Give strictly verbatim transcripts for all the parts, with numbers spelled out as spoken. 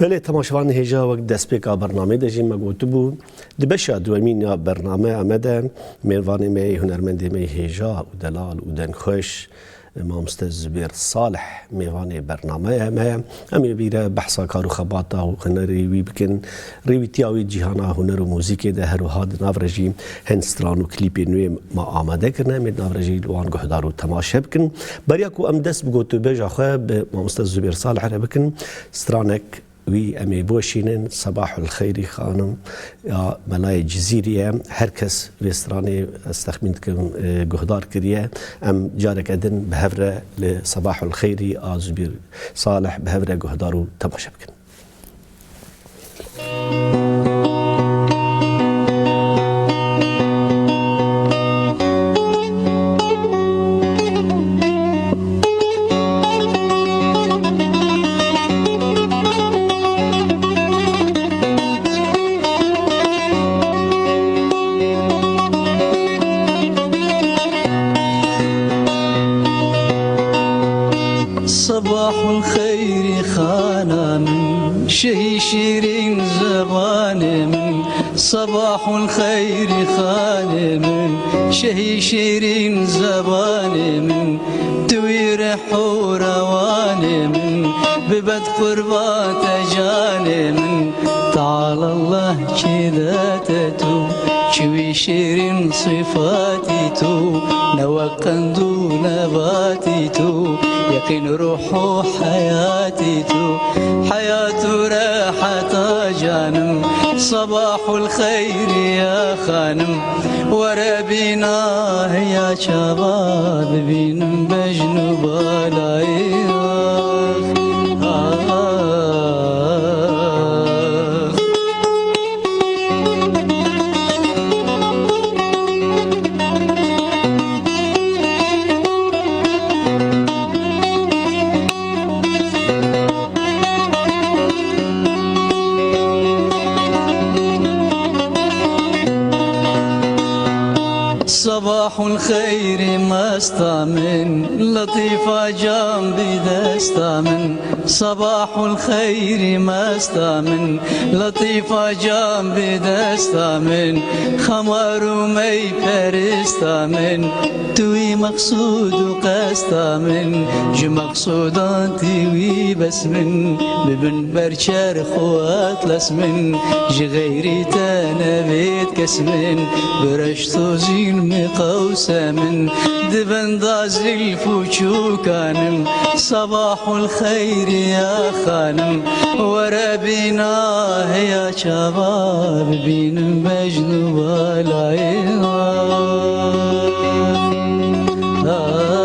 Belê, temaşevanên hêja, wek destpêka bernameyê de jî me gotibû, di beşa duwemîn ya bernameya me de mêvanê me yê hunermendê me yê hêja û delal û dengxweş, Mamoste Zubêr Salih mêvanê bernameya me ye. Em ê vî re behsa kar û xebata û hunerê wî bikin, rêwîtiya wî cîhana huner û muzîkê de, her wiha di nav re jî hin stran û klîpên wê me amade kirine. Em ê di nav re jî li wan guhdar û temaşe bikin. Beriya ku em dest bi gotûbêja xwe bi Mamoste Zubêr Salih re bikin, stranek wî em ê biweşînin. Sebahul Xeyrî Xanim ya Melayê Cizîrî ye. Her kes vê stranê, ez texmîn dikim, e, guhdar kiriye. Em careke din bi hev re li Sebahul Xeyrî a Zubêr Salih bi hev re guhdar û temaşe bikin. Sebahul xeyrî xana min, şehî şîrîn zebanê min. Sebahul xeyrî xanê min, şehî şîrîn zebanê min. Tu wî rih û rewanê min, bibet qurba te canê min. Teala Allah çi date tu, çi wî şîrîn sifatî tu, ne wek qend û nebatî tu, yeqîn ruh û heyatî tu, heyat û reheta canim. Sebahul xeyrî ya xanim, were bîna heya çava bibînim bejn û balayê. Ax, ax. Sebahul xeyrî mesta min, letîfa can bi desta min. Sebahul xeyrî mesta min, letîfa can bi desta min. Xemar û mey perista min, tu wî meqsûd û qesta min. Ji meqsûdan tî wî bes min, bibin ber çerx û atlas min. Ji xeyrî te nevêt kes min, bi reşt û zîlmî qewse min. Di benda zilf û çûkanim, sebahul xeyrî ya xanim. Were bîna heya çava bibînim bejn û balayê. Ax, ax.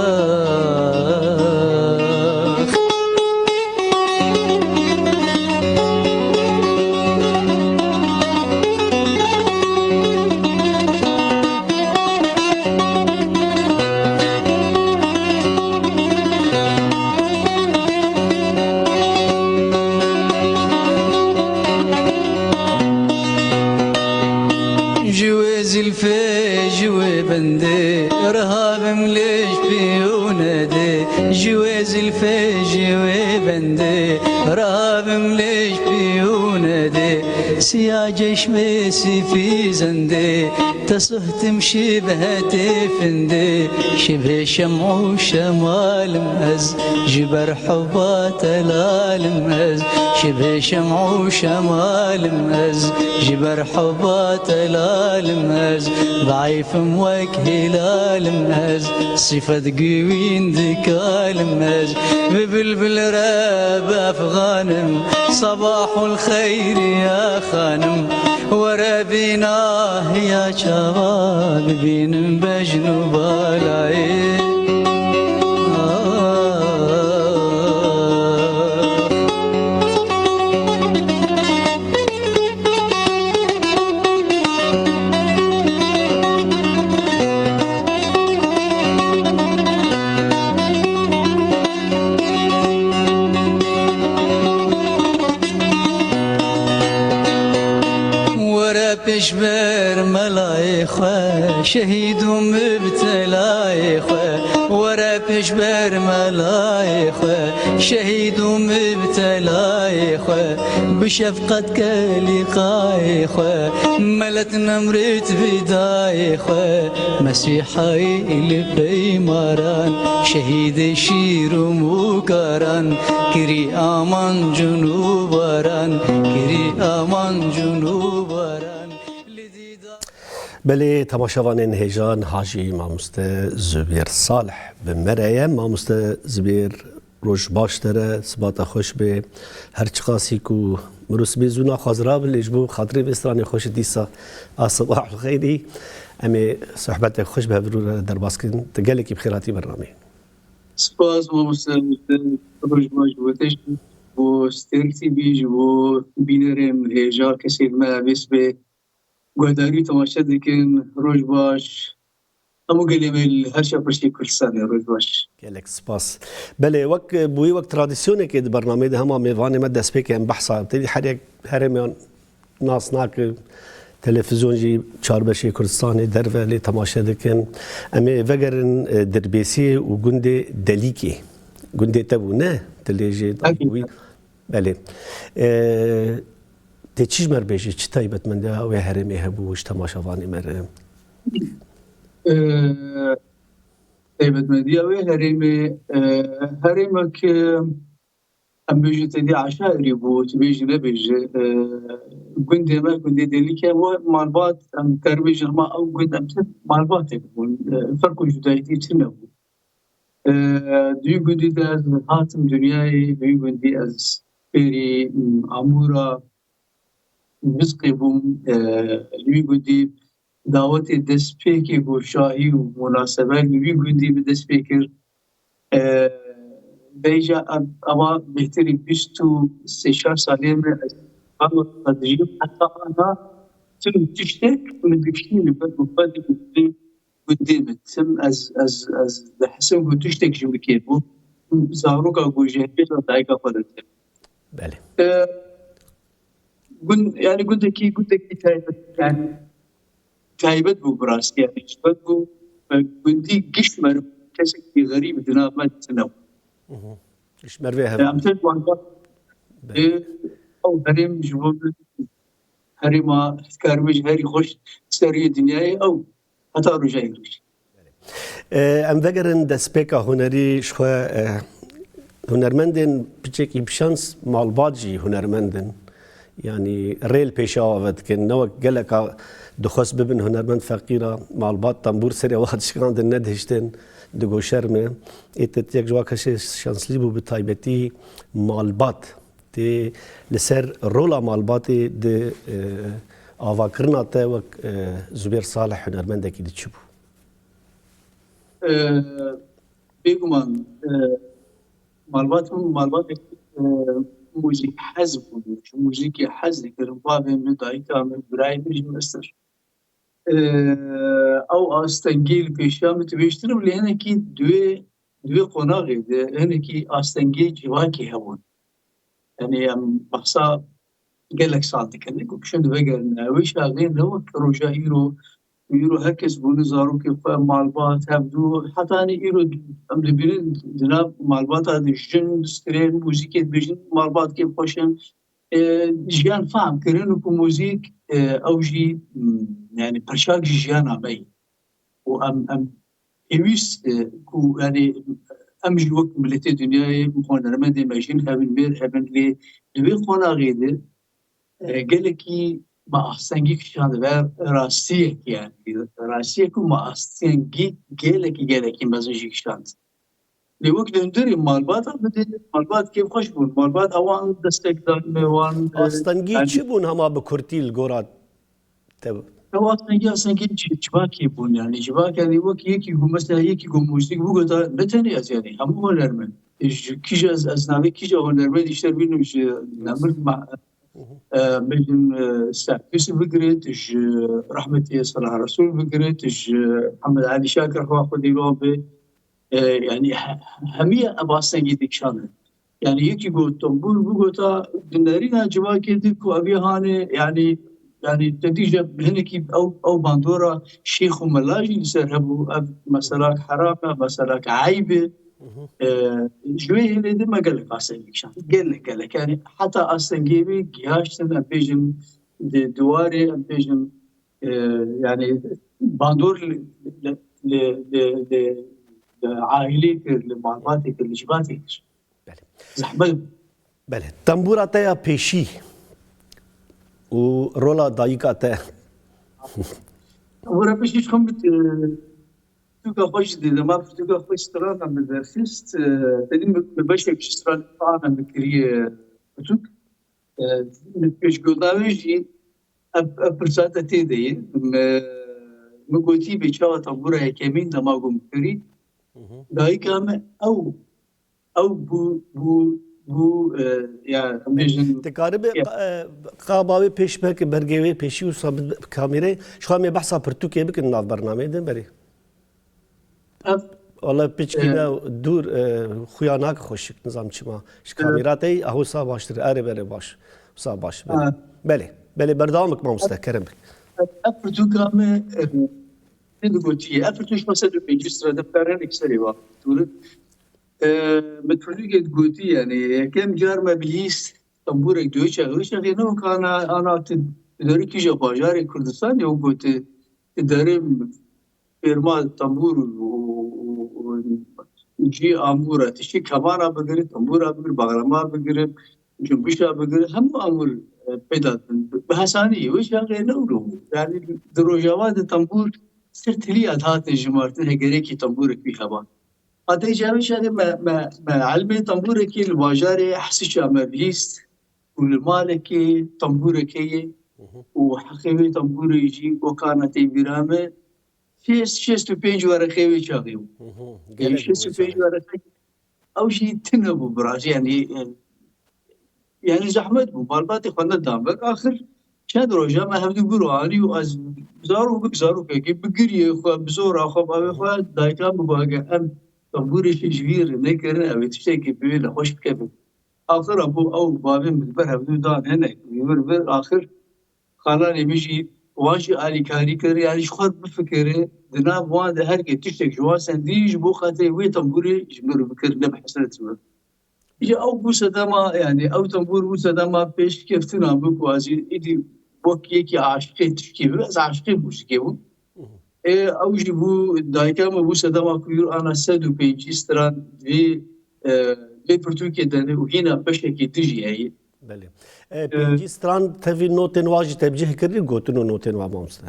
Ji wê zilfê, ji wê bendê, riha bim lê ji pî û nedê. Ji wê zilfê, ji wê bendê, riha bim lê ji pî û nedê. Siya ceşmê sifî zendê, te suhtim şibhe tê findê. Şibhê şem û şemalim ez, ji ber hubba te lalim ez. Şibhê şem û şemalim ez, ji ber hubba te lalim ez. Zeîfim wek hîlalim ez, sifet güwîn dikalim ez. Bi bilbil re befxanim, sebahul xeyrî ya xanim. Were bîna hiya çava bibînim bejn û balayê. Ax. Were Pêşber melayê xwe, şehîd û mibtelayê xwe, were pêşber melayê xwe, şehîd û mibtelayê xwe, bi şefqet ke lîqayê xwe, melet nemrît bidayê xwe, Mesîhayî li peymaran, şehîdê şîr û mûkaran, kirî aman cunûbaran, kirî aman cunûbaran. Belê, temaşevanên hêja, niha jî mamoste Zubêr Salih bi me re ye. Mamoste Zubêr, roj baş te re, sibata xweş be. Her çiqasî ku mirov sibê zû naxwaze rabe, lê ji bo xatirê vê stranê xweş dîsa a sibah xeyrî. Em ê sohbetek xweş bi hev re derbas kin. Tu gelekî bi xêr hatî bernameyê. Spas mamoste, roj baş bo te jî, bo Stêrk T V, ji bo bînerên hêja, kesên me vê sibê guhdarî û temaşe dikin. Roj baş. Hemû gelê me li her çar parçeyê Kurdistanê, roj baş. Gelek spas. Belê, wek, bi wî wek tradisyonekê di bernameyê de hema mêvanê me destpêkê em behsa tevî her yek herêmeyan nas nake. Televîzyon jî çar beşê Kurdistanê derve lê temaşe dikin. Em ê vegerin, e, Dirbêsiyê û gundê Delîkê. Gundê te bû, ne? Dilê jê Tabii. Wî. Belê. E, tê çi ji me re bêjî, çi taybetmendiya wê herêmê hebû ji temaşevanê me re? Ee, Taybetmendiya wê herêmê, e, herêmek, e, em bêjin tedî eşairî bû, tu bêjî nebêjî, e, gundê me, gundê Delîke, we malbat, em dikar bêjin hema ew gund, em ti malbatek bûn, e, ferq û cudayîtî tune bû. E, di wî gundî de ez hatim dinyayê, di wî gundî ez fêrî, m, amûra mizqê bûm. E, di wî gundî dawetê destpêkê ku şahî û munasebe li wî gundî min dest pê kir. E, vêca em, eva bêhtirî bîst û sê çar salê min ez vano dijîm heta ana tim tiştek min dikişînim ber xwe di gundê gundê min. Tim ez, ez, ez dihesim ku tiştek ji min kêr bû. Zaroka ku ji hêla dayika xwe didim. Belê. E, gund, yani gundekî, gundekî taybet, yani taybet bû bi rastî, yani ji ber ku, e, gundî giş meriv kesekî xerîb di nav me tune bû. Mhm. Giş merivê hev. E, em tek wan Belê. E, ew herêm ji bo min herêma, dikaribê ji herî xweş ser rûyê dinyayê ew heta roja îroj. E, em vegerin destpêka hunerî ji xwe, e, hunermendên piçekî bi şans malbat jî hunermend in. Yanî rê li pêşiya we vedikin. Ne wek geleka dixwest bibin hunermend feqîra malbat tembûr serê wan dişikandin nedihiştin digo şerm e. Ê te yek ji wan kesê şanslî bû bi taybetî malbat. Tê li ser rola malbatê di, e, avakirina te wek, e, Zubêr Salih hunermendekî di çi bû? E, Bêguman, e, malbat min malbatek, e, muzîkhez bû. Ji muzîkê hez dikirin. Bavê min, dayika min, birayê min jî mestir. E, ew astengî li pêşiya min dibêjtirim, lê hinekî di wê, di wê qonaxê de hinekî astengê civakê hebûn. Yani em behsa gelek sal dikin, ku kişin divegerin. Ew ê şaxê ne wek roja îro, îro her kes bûne zarokê xwe, malbat, hevdû, heta ne îro em dibînin di nav malbata de jin distrên, muzîkê dibêjin, malbat kêfxweş in. E, jiyan fehm kirin û ku muzîk, e, ew jî, m, yani perçak ji jiyana me ye. Û em, em pêwîst, e, ku, yani, em jî wek miletê dinyayê, hunermendê me jin hebin, mêr hebin, lê di vê qonaxê de, e, gelekî me astengî kişand ver rastiyek, yani, rastiyek ku me astengî gelekî, gelekî mezin jî kişand. Lê wek li hundirê malbata bidê, malbat kêfxweş bûn. Malbat ewan destek dan me wan, e, Astengî yani çi bûn hema bi kurtî li gora te? Ew astengî, astengî ci-, civakê bûn yani. Civak yani wek yekî ku mesela yekî ku muzîk bigota, ne tenê ez yani, hemû hunermend. Ji kîja ez, ez navê kîja hunermendî ji te bînim ji nemir ma-, Hı hı. e, bêjin, e, Serkîsî bigire, tu ji rehmetî Salah Resûl bigire, tu ji Mihemed Elî Şakir xwe xwedî be. E, yani he-, hemiye ev astengî dikişane. Yani yekî got tombûr bigota, di nerîna civakê di ku evî hane, yani Yanî te dî jî hinekî ew, ew bandora şêx û mela jî li ser hebû. Ev meselak heram e, meselak eyb e. E, ji wê hêlê de me gelek astengî kişand. Gelek, gelek. Yanî heta astengê wê gihaştin, em bêjin di, di warê, em bêjin, e, yanî bandor li, li, li, li, li, li aîlê kir, li malbatê kir, li civatê kir. Belê. Zehmet. Belê. Tembûra te ya pêşî û rola dayika te. Tembûra pêşî ji xwe min, e, pirtûka xwe jî dê, dema pirtûka xwe strana min derxist, e, tenê min, min beşek ji strana min kiriye pirtûk. E, min pêşgotina wê jî ev, ev pirsa te tê de ye. Min, min gotî bê çawa tembûra yekemîn dema ku min kirî. Dayika me ew, ew bû, bû, bû, e, ya, em bêjin, Te karibe ya. qa-, e, qaba wê pêş, belkî bergê wê pêşî wisa bi, bi kamîrê. Ji xwe em ê behsa pirtûkê bikin nav bernameyê din berê. Ev, Wala piçkî e, ne dûr, e, xuya nake xweşik, nizam çima. Ji e, kamîra te yî, eho sa baştir. Erê, belê, baş. Sa baş, belê. Ha. Belê, belê, berdewam bik mamoste, kerem bik. Ev, ev pirtûka me, e, ne digotiye. Ev pirtûk ji xwe sed û pêncî sira de pere, nek serê wa. Dûr. E, min pirtûkê digotî, yanî, yekem car me bihîst, tembûrek di wê çaxê, wê çaxê ne wek ana, ana tu, tu derê kîja bajarê Kurdistanê, ew gotî, tu derê fêrma tembûr û, û, û, û cî amûra, tiştê kemana bigire, tembûra bigire, baxlama bigire, cumbişa bigire, hemû amûr, e, pê de dikin. Bi, bi hesanî, wê çaxê ne wilo bû. Yanî di Rojava de tembûr ser tiliya dihatin jimartin, hegerekî tembûrek wî heba. Hatê cavê şerê me, me, me elmê tembûrekê li bajarê Hesîça me bihîst û li malekê tembûrekê ye û heqê wê tembûrê jî wekana tê bîra me şêst, şêst û pênc wereqê wê çaxê bû. Gelek bû wê çaxê. Şêst û pênc wereqê ew jî tune bû birazî, yanî, e, Yanî zehmet bû, malbatê xwe nedan vir. Axir çend roja me hevdû guro anî û ez zarok, zarokekî bi giriyê xwe, bi zora xwe, bavê xwe, dayika min got, "Hege em tembûrê jî ji vî re nekirin, ew ê tiştekî bi wê nexweş bikeve." Axir bû ew bavê min li ber hevdû dan hinek, wî vir vir, axir xalanê min jî wan jî alîkarî kir, yanî ji xwe bifikire, di nav wan de her kê tiştek ji wan sendî ji bo xatirê wê tembûrê ji min re bikir, ne bi hesret ji min. Îja ew bû sedema, yanî ew tembûr bû sedema pêşkeftina min ku ez jî îdî wek yekî aşiqê tişkî bim, ez aşiqê muzîkê bûm. Ê, ew jî bû, dayika min bû sedema ku yûr ana sed û pêncî stran vê, e, vê pirtûkê de ne û hîna beşekî din jî heye. Belê. E, E, pêncî stran tevî notên wa jî tevcih kirî, gotin û notên wa mamoste?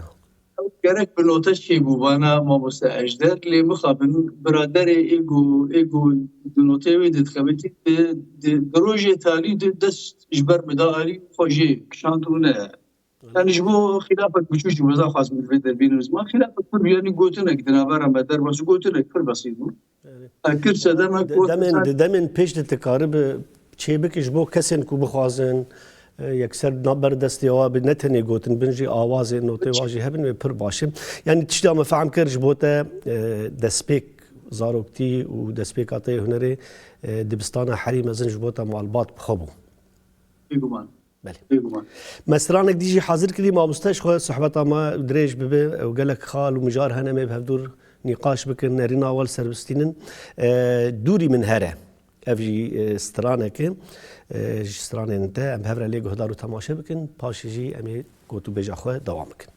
Ew gerek bi note çêbû vana mamoste Ejder, lê mixabin biraderê ê ku, ê ku di noteyê wê de dixebitî, di, di, di rojê talî de dest ji ber min da alî, xwe jê kişand û ne. Yanî ji bo xilafek biçûk jî weza xwazim li vê derbînim ziman. Xilafek pir, yanî gotinek di navbera me derbas, gotinek pir besît bû. Yanî, Kir sedeme de-, ku demên, di demên pêş de tu karibe çê bike ji bo kesên ku bixwazin, e, yekser na ber destê wa bi, ne tenê gotin bin jî awazê notê wa jî hebin, wê pir baş e. Yanî tişta me fehm kir ji bo te, e, destpêk zaroktî û destpêka te yê hunerê, e, dibistana herî mezin ji bo te malbat bi xwe bû. Bêguman. Belê. Bêguman. Me stranek dî jî hazir kirî, mamoste, ji xwe sohbeta me dirêj bibe, ew gelek xal û mijar hene, em ê bi hevdûr nîqaş bikin, nerîna we li ser bistînin. E, dûrî min here. Ev jî, e, stranek e. E, ji stranên te em bi hev re lê guhdar û temaşe bikin. Paşê jî em ê gotûbêja xwe dewam bikin.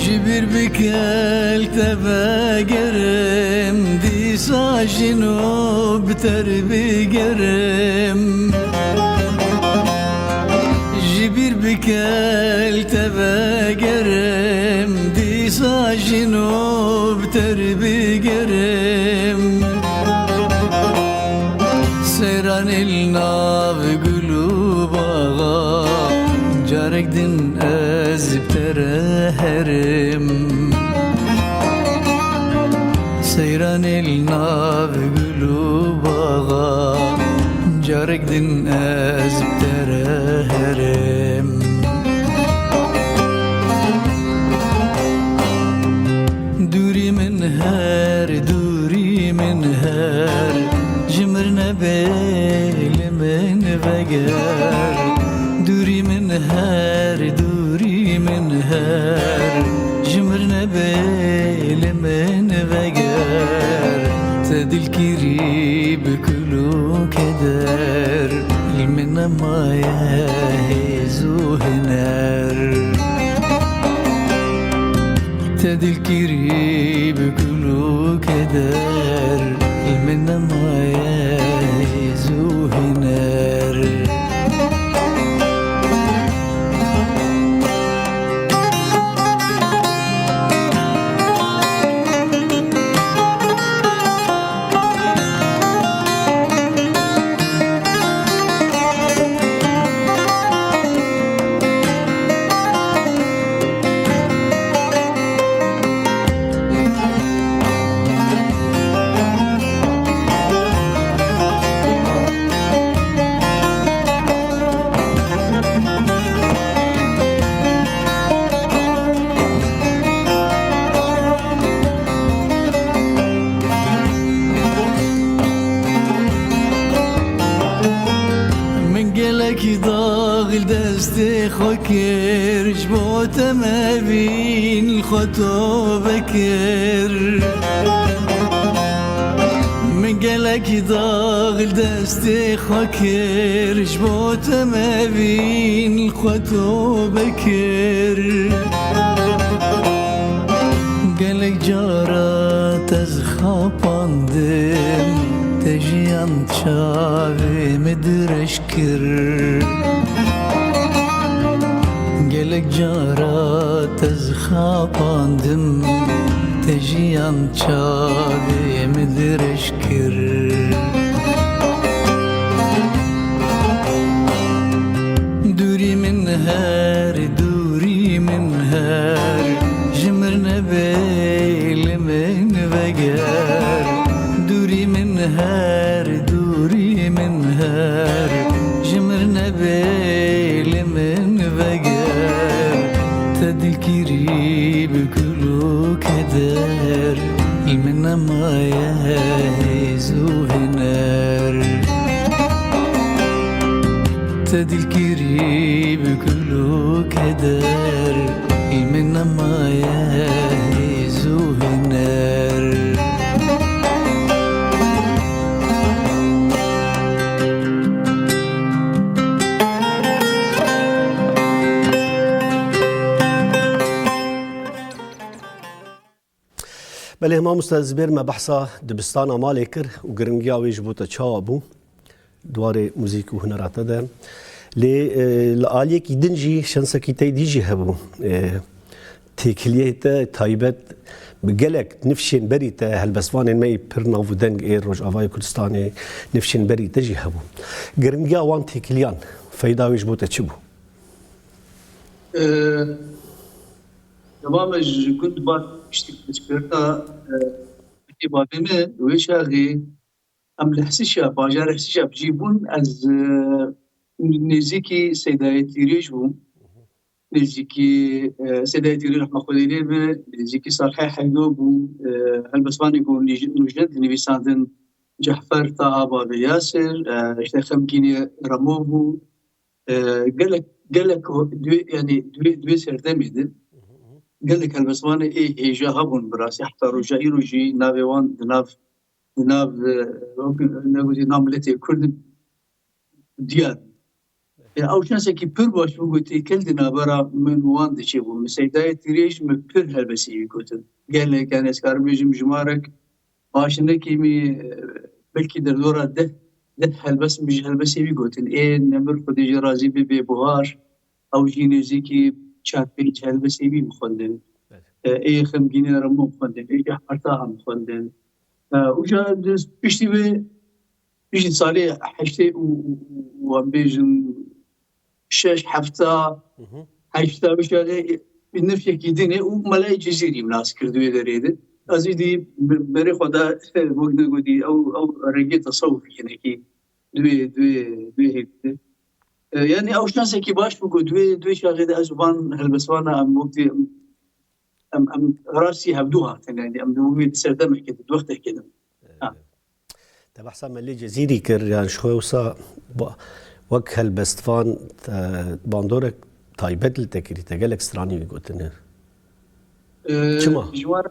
Ji bîr bike li te vegerim, dîsa jino bi te re bigerim. Ji bîr bike li te vegerim, Ino bi ter bigerim, seyranê li nav gul û baxa, carek din ez bi te re herim. Seyranê li nav gul û baxa, carek din ez bi te re herim. Dûrî min her, dûrî min her, ji mir nebê li min veger. Dûrî min her, dûrî min her, ji mir nebê li min veger. Te dilgirî bi kul û keder, li min nemaye hêz û huner. Te dilgirî bi kul û keder, li min nemaye hêz û huner. Min gelekî dax li destê xwe kir, ji bo te me vîn li xwe tobe kir. Min gelekî dax li destê xwe kir, ji bo te me vîn li xwe tobe kir. Gelek cara te zixapandim, te jiyan çavê min dirêj kir. Gelek cara te zixapandim, te jiyan çavê min dirêj kir. Dûrî min her, dûrî min her, ji mir nebê li min veger. Dûrî min her, dûrî min her, ji mir nebê li min veger. Te dilgirî bi kul û keder, li min nemaye hêz û huner. Te dilgirî bi kul û keder, li min nemaye hêz û huner. Belê, hema mamoste Zibêr, me behsa dibistana malê kir û giringiya wê ji bo te çawa bû di warê muzîk û hunera te de. Lê, e, li aliyekî din jî şensekî te dî jî hebû. E, têkiliyê te taybet bi gelek nifşên berî te, helbestvanên me yê pir nav û deng ê Rojavayê Kurdistanê, nifşên berî te jî hebû. Giringiya wan têkiliyan, feyda wê ji bo te çi bû? E, Dema me ji gund bar piştî koçkirina, e, bavê me, wê çaxê em li Hesişa, bajarê Hesişa bijî bûn, ez, e, nêzîkî Seydayê Tîrêj bûm. Nêzîkî, e, Seydayê Tîrêj rehma Xwedê lê be, nêzîkî Salihê Heydo bûm, e, helbestvanê ku nij-, nûjen dinivîsandin, Cehfer Taha Bavê Yasir, e, işte Xemgînê Remo bû, e, gelek, gelek o-, duê, yani duê, duê serdemê de gelek helbestvanê ê hêja hebûn bi rastî, heta roja îro jî navê wan di nav, di nav, e, wek ne gotî, nav miletê Kurd diyar. E, ew şensekî pir baş bû ku têkel di navbera min wan de çêbû. Min Seydayê Tîrêj min pir helbestê wî gotin. Gelek, yani ez karim bêjim jimarek, Aşinekî min, e, belkî derdora deh, deh helbest min ji helbestê wî gotin. Ê Nemir Xwedê jê razî be, Bêbuhar, ew jî nêzîkî çar pênc helbestê wî min xwendin. Evet. e, ê xemgînê re min xwendin, ê jî herta em xwendin. E, û ca piştî vê, piştî salê heştê û, û, û, û em bêjin şeş, hefta, heşta, wişa lê nifşekî din e û Melayê Cizîrî nas kir di wê derê de. Ez jî dî berê xwe de, wek de gotî, ew, ew rengê tesewufî hinekî di wê, di wê, di wê hêvî de. E, yani ew şansekî baş bû ku di wê, di wê çaxê de ez û van helbestvana em wek dî em, em rastî hevdû hatin, yani em di wî serdemekê de, di wextekê de. Ha. Te behsa Melê Cezîrî kir, yani ji xwe wisa ba-, wek helbestvan te bandorek taybet li te kirî, te gelek stranî wî gotine. Ee, Çima? Ji wan,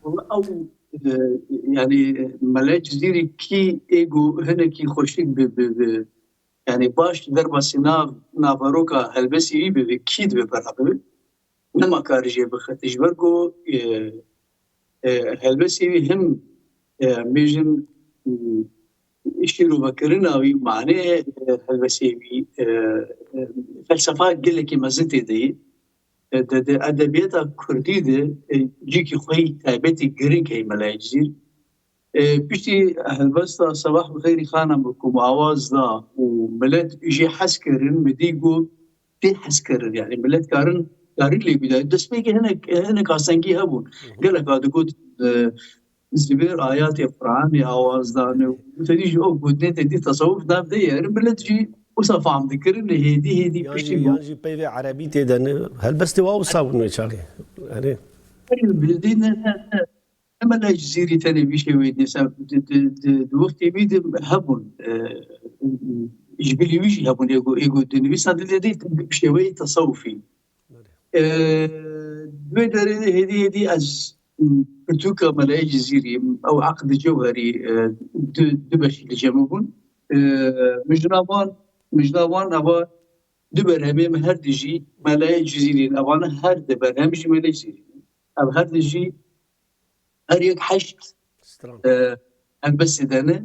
Wala ew, e, yani Melê Cezîrî kî ê ku hinekî xweşik bi, bi, bi, yani baş derbasî nav, naveroka helbestê wî bibe, kî dibe bera bibe. Nema karî jê bixete. Ji ber ku, e, e, helbestê wî him, e, em bêjin, m, şîrovekirina wî, manê, e, helbestê wî, e, e, felsefa gelekî mezin tê de ye. E, di, di edebiyata kurdî de, e, cîkî xwe yî taybetî girîng heye Melayê Cizîr. E, piştî helbesta Sebah bi xêrî xana min ku min awaz da û milet jê hez kirin, min dî ku tê hez kirin. Yani milet karin, karin lê bîdayî. Destpêkê hinek, hinek asengî hebûn. Gelek a digot, e, Zibêr ayatê Qur'anê awaz dane û te dî ji ew gotinê te dî tesewuf nav de ye. Milet jî wisa fam dikirin, hêdî, hêdî Yan piştî jî, bû. Yan jî peyvê erebî tê de ne. Helbestê wa wisa bûn wê çaxê. Erê. Erê, bildiğin ne, ne, ne. Hemen Cizîrî tenê vî şêweyê dîsa di, di, di, di wextê wî de hebûn, e, ji bilî wî jî hebûn, êgo, êgo dinivîsan dilê dê bi şêweyê tesewufî. E, di wê derê de hêdî hêdî ez, m, pirtûka Melayê Cizîrî, ew Eqd Cewherî, e, du, du beşî li cem bûn. E, mijnavan, mijnavan eva du berhemê min her dijî Melayê Cizîrî, evana her di berhem jî Melayê Cizîrî. Ev her dijî her yek heşt, Stran. e, helbestê de ne. Hı.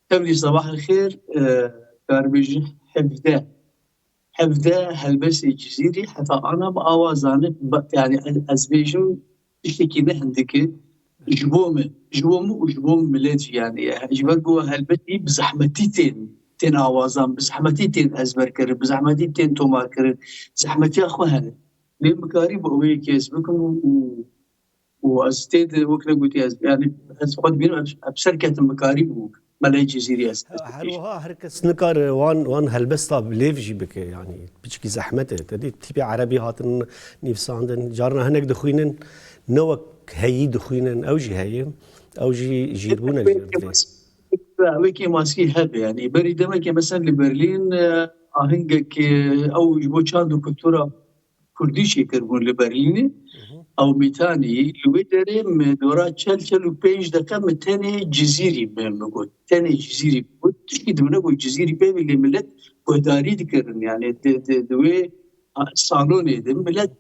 Tevlî Sabah el Xêr, e, karibêjî hevdeh. Hevdeh helbestê Cizîrî heta ana bi awazanê, ba-, yani ez, ez bêjim tiştekî ne hindike. Ji bo me, ji bo me û ji bo milet jî yani. Ji ber ku helbestî bi zehmetî tên, tên awazan, bi zehmetî tên ezber kirin, bi zehmetî tên tomar kirin. Zehmetiya xwe hene. Lê mikarî bo wê yekê ez bikim û, û û ez tê de wek ne gotî ez, yani ez xwe dibînim, ez, ez ser ketim mikarî bû Melayê Cizîrî ez, ez Her wiha her kes nikare wan, wan helbesta bi lêv jî bike, yani piçikî zehmet e. Te dî tîpê erebî hatin nivîsandin, carna hinek dixwînin, ne wek heyî dixwînin, ew jî heye, ew jî jîrbûnek jê re didê. Wekî maskî hebe, yani berî demekê mesela li Berlîn, e, ahingek, e, ew ji bo çand û kultura Kurdî çêkirbûn li Berlînê, Hı hı. ew mîtanî, li wê derê min dora çel, çel û pênc deqe min tenê Cizîrî min bigot. Tenê Cizîrî bigot. Tişkî di min negot Cizîrî pê lê milet guhdarî dikirin. Yani di, di, di wê, a, salonê de milet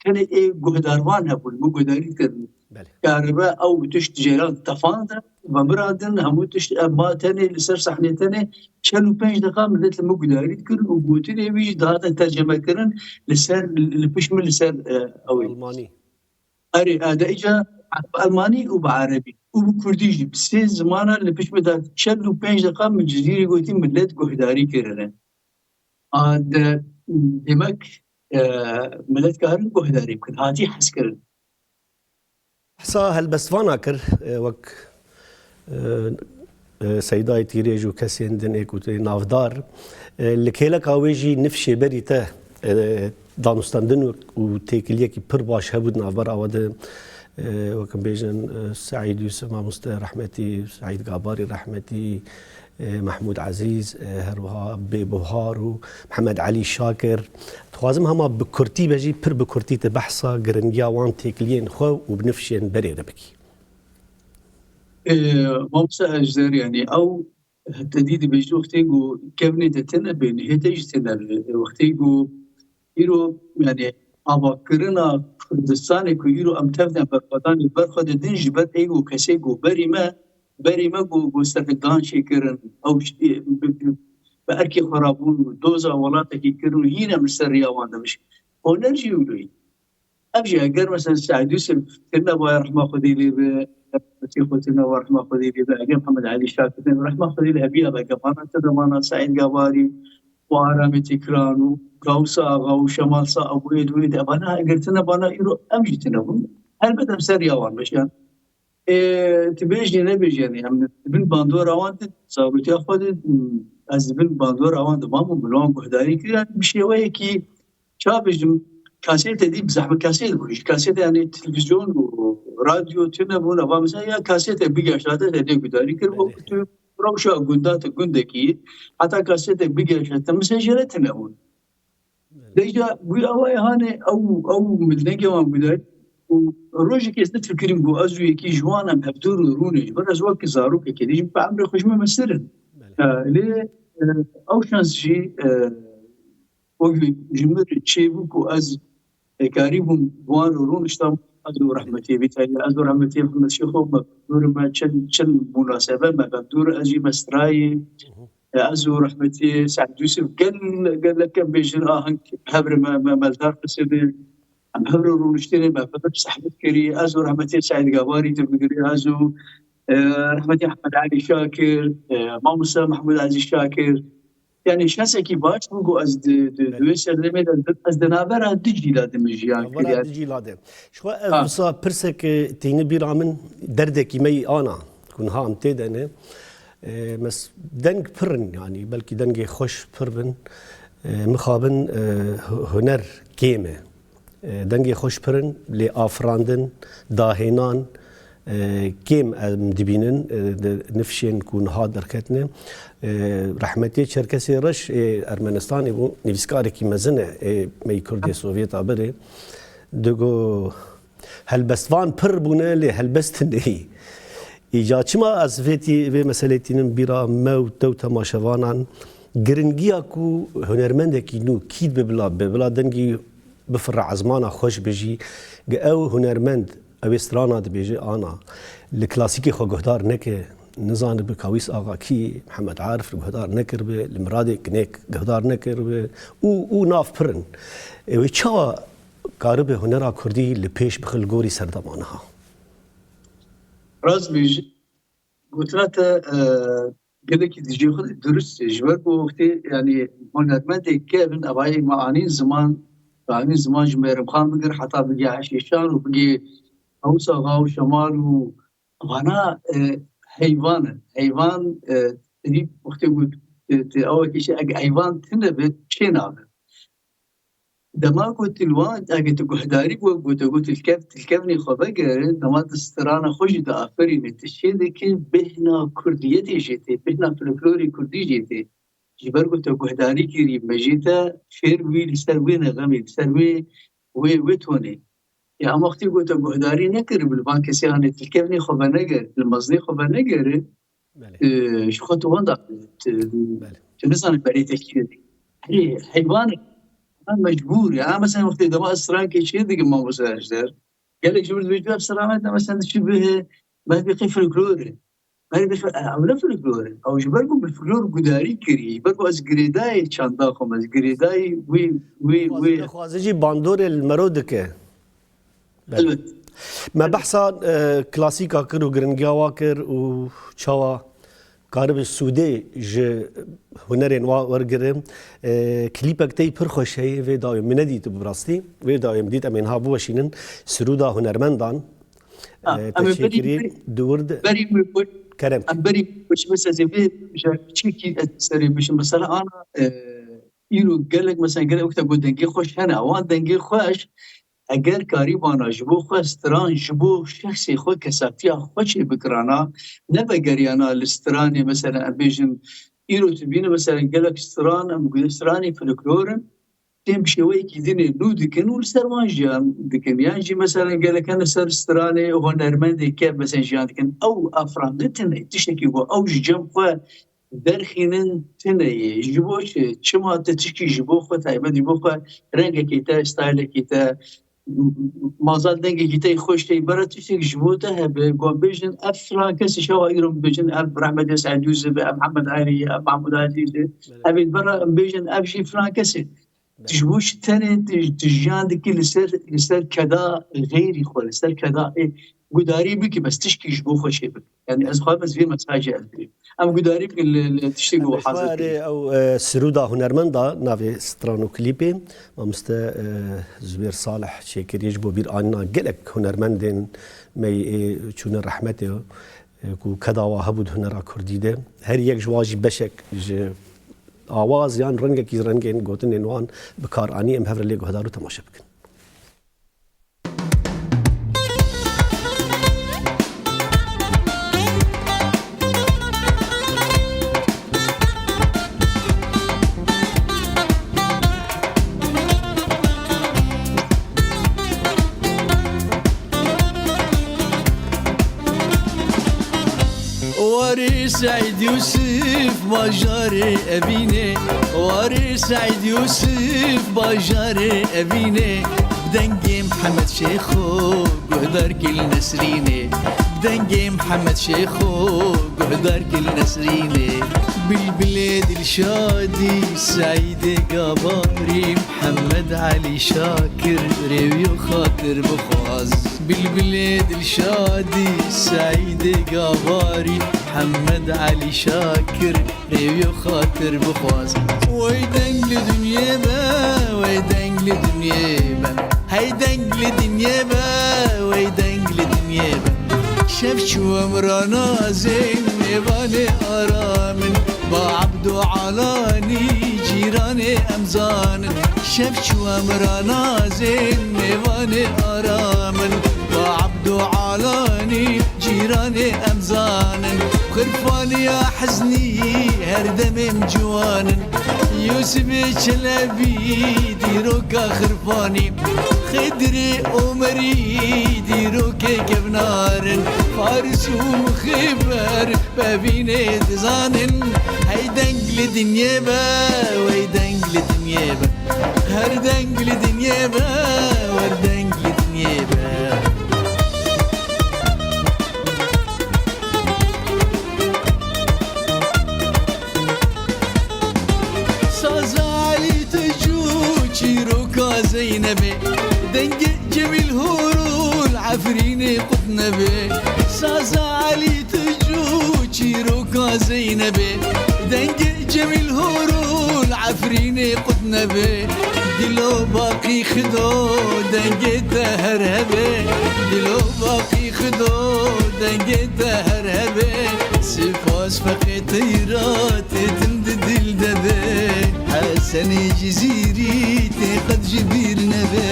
tenê ê guhdarvan hebûn, min guhdarî dikirin. Belê. Karibe ew tişt cêran tefan de, ve miradin, hemû tişt, em ma tenê li ser sahnê tenê çel û pênc deqa millet li min guhdarî dikirin û gotinê wî jî dihatin terceme kirin li ser, li pişt min li ser, e, ew ê. Almanî. Erê, e, de îca bi almanî û bi erebî û bi kurdî jî, bi sê zimana li pişt min de çel û pênc deqa min Cizîrî gotî, millet guhdarî kirine. A, de, demek, e, millet karin guhdarî bikin, hatî hez kirin. Behsa helbestvana kir, e, wek, e, e, Seydayê Tîrêj û kesên din ê ku tê navdar, e, li kêleka wê jî nifşê berî te, e, danûstendin û, û têkiliyekî pir baş hebû di navbera we de, e, wek em bêjin, e, Seîd Yûsif Mamoste rehmetî, Seîd Gabarî rehmetî, e, Mehmûd Ezîz, e, her wiha Bê Buhar û Mihemed Elî Şakir. Dixwazim hema bi kurtî be jî, pir bi kurtî te behsa giringiya wan têkiliyên xwe û bi nifşên berê re bikî. E, Mamoste Ejder, yani ew te dî dibêjî wextê ku kevnê te tune bê, nihê te jî tune bê. Wextê ku îro, yani avakirina Kurdistanê ku îro em tevne berxwedanê berxwe didin ji ber ê ku kesê ku berî me, berî me ku, ku serhildan çêkirin, ew ji, bi, bi, bi erkê xwe rabûn, doza welatekî kirin û hîn em li ser riya wan de bijîn. Honer jî wilo ye. Ev jî eger mesela Seîd Yûsif tune baye rehma Xwedê lê be, Xwedê xwe tune baye rehma Xwedê lê be, eger Mihemed Elî Şakir tune rehma Xwedê lê hebiya be, Gemana tune bana Seîd Gabarî û Aramê Tîkran û Gawsa Axa û Şemal Sa Ebû Êd û Êd, evana eger tune bana îro ev jî tune bûn. Helbet em ser ya wan meşiyan. Ê, tu bêjî nebêjî, yanî em di bin bandora wan de, zarotiya xwe de, ez di bin bandora wan de mam û bi wan guhdarî kir, yanî bi şêweyekî, ça bêjim, kasete dî bi zehmet kaset bû. Ji kasete, yanî televîzyon û radyo tune bûn, ava mesela ya kasetek bigeşta te, te lê guhdarî kir, Belê. Wek tu rewşa gunda te gundekî, heta kasetek bigeşta te, mesela jê re tune bûn. Belê. Deja wî awayê hanê ew, ew milnegê wan guhdarî û rojekê ez ne fikirîm ku ez û yekî ji wan em hevdûr û rûnê, ji ber ez wek zarokekê dî ji bi emrê xwe ji me mestir in. Belê. E, lê, e, ew şans jî, e, wek ji min re çêbû ku ez, e, karîbûm bi wan re rûniştam, ez û rehmetê vî tayê, ez û rehmetê Mihemed Şêxo me dûr me çend, çend mûnasebe me hevdûr, ez jî mestirayê. Hı hı. E, ez û rehmetî Seîd Yûsif gel, gelek em bêjin aheng hev re me, me, me li dar xistibî. Em hev re rûniştînê me hev re zehmet kirî. Ez û rehmetî Seîd Gabarî tu bigirî. Ez û, e, rehmetî Ehmed Elî Şakir, e, mamoste Mehmûd Ezîz Şakir. Yanî şansekî baş bû ku ez di, di, di wê serdemê de ez di navbera du cîla de min jiyan kir, Navbera yanî. Du cîla de. Ji xwe ez Ha. wisa pirsek tîni bîra min derdekî me yî ana ku niha em tê de ne. E, mes-, deng pir in, yanî belkî dengê xweş pir bin. E, mixabin, e, hu-, huner kêm e. E, dengê xweş pir in, lê afirandin, dahênan, e, kêm em dibînin, e, di nifşên ku niha derketine. E, rehmetê Çerkesê Reş, ê Ermenistanê bû, nivîskarekî mezin e, ê me yî Kurdê Sovyeta berê. Digo, Helbestvan pir bûne, lê helbest neyî. Îca çima ez vê tî-, vê meselê tînim bîra me û te û temaşevanan, giringiya ku hunermendekî nû kî dibe bila, be bila dengî bifire ezmana xweş bijî, gi ew hunermend, ew ê strana dibêje, ana, li klasîkê xwe guhdar neke, nizanibe Kawîs Axa kî, Mihemed Arif li guhdar nekiribe, li Miradê Kinêk guhdar nekiribe û, û nav pir in. Ew ê çawa karibe hunera kurdî li pêş bixe li gorî serdema niha? Rast bêjî, gotina te, e, gelekî di cihê xwe de durust e. Ji ber ku wextê, yanî, hunermendê kevin, evayê me anîn ziman, me anîn ziman ji Mêrimxan bigir heta bigê Heşê Şan û bigê Hewsa Axa û Şemal û vana, e, heyvan in. Heyvan, e, tevî wextê ku tu, tu awekî şey, eg heyvan tune be, çê nabe. Dema ku tu li wan, ege tu guhdarî ku, ku te got, tu li kev-, tu li kevnê xwe vegere, dema tu strana xwe jî diaferîne, tu çê dike bêhna kurdiyetê jê tê, bêhna folklorê kurdî jê tê. Ji ber ku te guhdarî kirî, mejê te fêr bûyî li ser wê nexemê, li ser wê, wê, wê tonê. Ya, em wextê ku te guhdarî nekiribû, li van kesê hanê tu li kevnê xwe veneger, tu li mezinê xwe venegere, Belê. e, ji xwe tu wenda, tu, Belê. tu nizane berê te kî ye. Herê, heywan e. Ha, mecbûr e. Ha, mesela wextê dema ez strankê çê dikim, mamoste Ejder. Gelek ji min dibêjin, ev strana te mesela diçe bihê, me dibê qey folklor e. Me dibê fe-, ew ne folklor e. Ew ji ber ku bi folklor gudarî kirî, ji ber ku ez girêdayê çanda xwe me, ez girêdayê wê, wê, wê. Dixwaze jî bandorê li mero dike. Belê. Elbet. Me behsa, e, klasîka kir û giringiya wa kir û çawa karibe sûdê ji hunerên wa wergire. E, klîpek te yî pir xweş heye, vê dawê min nedîtibû bi rastî. Vê dawê min dît, em ê niha biweşînin. Sirûda hunermendan, Ha, e, em te ê berî, çêkirî berî, di wir de berî wê xweş, Kerem. Em berî xweş, mesela, ez ê vê ji çekî ez serê bişim. Mesela, ana, e, îro gelek, mesela, gelek wexta ku dengê xweş hene. Wan dengê xweş, eger karîbana ji bo xwe stran, ji bo şexsê xwe, kesatiya xwe çê bikirana, nevegeriyana li stranê, mesela, em bêjin, îro tu bîne, mesela, gelek stran, em gu-, stranê folklor in, tên bi şêweyekî dinê nû dikin û li ser wan jiyan dikin. Yan jî, mesela, gelek hene ser stranê hunermendê kev, mesela, jiyan dikin. Ew afirandin tune ye, tiştekî ku ew ji cem xwe derxînin tune ye. Ji bo çi? Çima te tişkî ji bo xwe taybet, ji bo xwe rengekî te, stylekî te, m-, m-, mazal dengekî te xweş tê, bera tiştek ji bo te hebe, ku em bêjin, ev filan kesî çawa îro bêjin, ev rehmetê Seîd Yûsif e, ev Mihemed Erî ye, ev Mehmûd Ezîz e. Belê. Ev ê bera em bêjin, ev jî filan kesî. Tu ji bo çi tenê tu, tu jiyan dikî li ser, li ser keda xeyrî xwe, li ser keda ê gudarî bikî, bes tişkî ji bo xwe çê bike. Yani ez xwem ez vê mesajê ez dibêm. Em gudarî bikin li, li tiştê ku hazir kirin. Ew, e, sirûda hunermenda navê stran û klîpê, mamoste, e, Zubêr Salih çêkiriye ji bo bîranîna gelek hunermendên me yê çûne rehmetê, e, ku keda wa hebû di hunera kurdî de. Her yek ji wan jî beşek ji awaz yan rengekî rengên gotinên wan bi kar anî, em hev re lê guhdar û temaşe bikin. Warê Seîd Yûsif bajarê Evînê, warê Seîd Yûsif bajarê Evînê, bi dengê Mihemed Şêxo guhdar kil Nesrînê, bi dengê Mihemed Şêxo guhdar kil Nesrînê. Bilbilê Dilşadî Seîdê Gabarî, Mihemed Elî Şakir rêwiyo xatir bixwaz. Bilbilê Dilşadî Seîdê Gabarî, Mihemed Elî Şakir rêwiyo xatir bixwaz. Wey deng li dinyê be, wey deng li dinyê be. Hey deng li dinyê be, wey deng li dinyê be. Şev çû em ranazên mêvanê aramin. Ba Ebdo Alanî cîranê em zanin. Şev çû em ranazên mêvanê aramin. Ba Ebdo Alanî cîranê em zanin. Xirfaniya Hiznî her dem êm ciwanin. Yûsifê Çelebî dîroka Xirfanî. Xidirê Omerî dîrokê kevnar in. Faris û Mixêber bi Evînê dizanin. Hey deng li dinyê be, wey deng li dinyê be. Her deng li dinyê be, wer deng li dinyê be. Saza Elî Tecû çîroka Zeynebê. Dengê Cemîl Hûrûl Efrînê qut nebe. Saza Elî Tecû çîroka Zeynebê. Dengê Cemîl Hûrûl Efrînê qut nebe. Dilo baqî Xido dengê te her hebe. Dilo baqî Xido dengê te her hebe. Spas feqê teyra têtin di dil de be. Hesenê Cizîrî tê qet ji bîr nebe.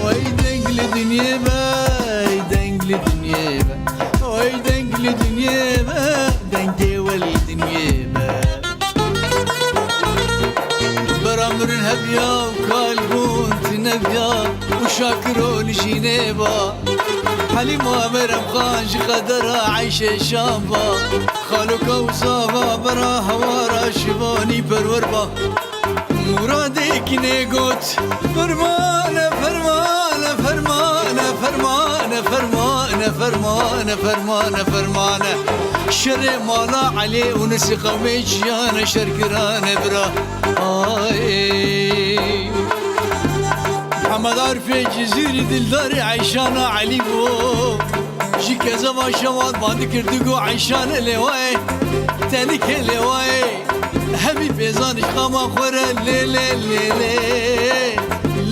Oy deng li dinyê be, ey deng li dinyê be. Oy deng li dinyê be, dengê we li dinyê be. Bera mirin heviya û kal bûn ti neviya û Şakiro li jînê ba. Helîma Merem Xan ji qedera Eyşê Şam ba. Xaloka û zava bera hewara şivanî perwer ba. Muradê kinê got, fermane, fermane, fermane. Şerê mala Elê û nisî qewmê çiyane şer kirane bira. Ay. Mihemed Arifê Cizîrî dildarê Eyşana Elî bû. Ji kezeba şewan bandi kir digo Eyşane lêwayê, tenike lêwayê. Hemî pêzan ji qama xwe re lê lê lê lê.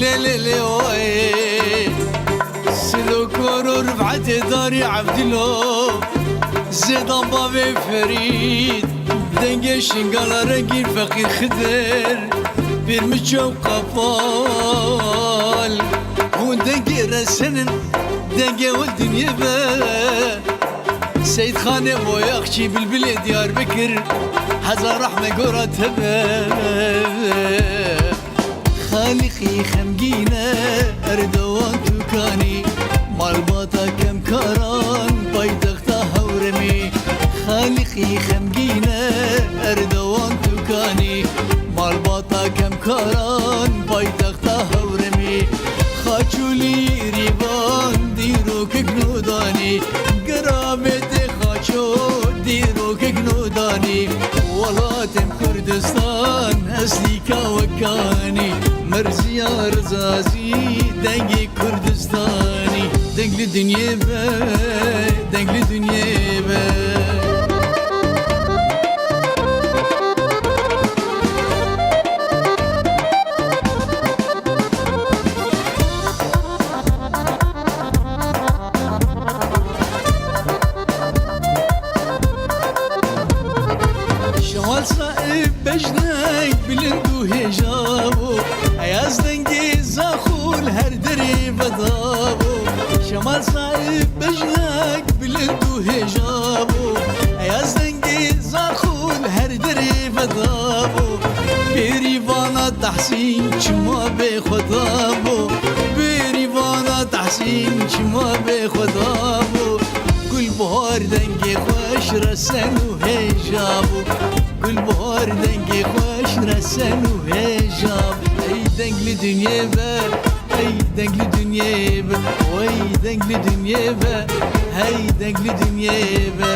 Lê lê lê oyê. Silo koro rifetê darî Evdilo. Zêdan bavê Ferîd. Dengê şingala rengîn feqîr Xidir. Pîrmiço qapal. Hûn dengê resenin. Dengê we dinyê be. Seyîdxanê Boyaxçî, bilbilê Diyarbekir, hezar rehme gora te be. Xaliqî xemgîne Erdogan Tukanî, malbata kemkaran paytexta Hewremî. Xaliqî xemgîne Erdogan Tukanî, malbata kemkaran paytexta Hewremî. Xaçolî rîvan dîrokek nodanî. Giravê tê xaço dîrokek nodanî. Welatên Kurdistan eslîka wekanî. Merz Zazî, dengê Kurdistanî, deng li dinyê be, deng li dinyê be. Şemal Saib bejnek bilind û hêja bû, Eyaz dengê zaxû li her derê vedabû. Şemal Saib bejnek bilind û hêja bû, Eyaz dengê zaxû li her derê vedabû. Bêrîvana Tahsîn çima bê xwe dabû, bêrîvana Tahsîn çima bê xwe dabû. Gulbihar dengê xweş resen û hêja bû. Gulbihar dengê xweş resen û hêja bû. Ey deng li dinyê be, ey deng li dinyê be, ey deng li dinyê be, hey deng li dinyê be.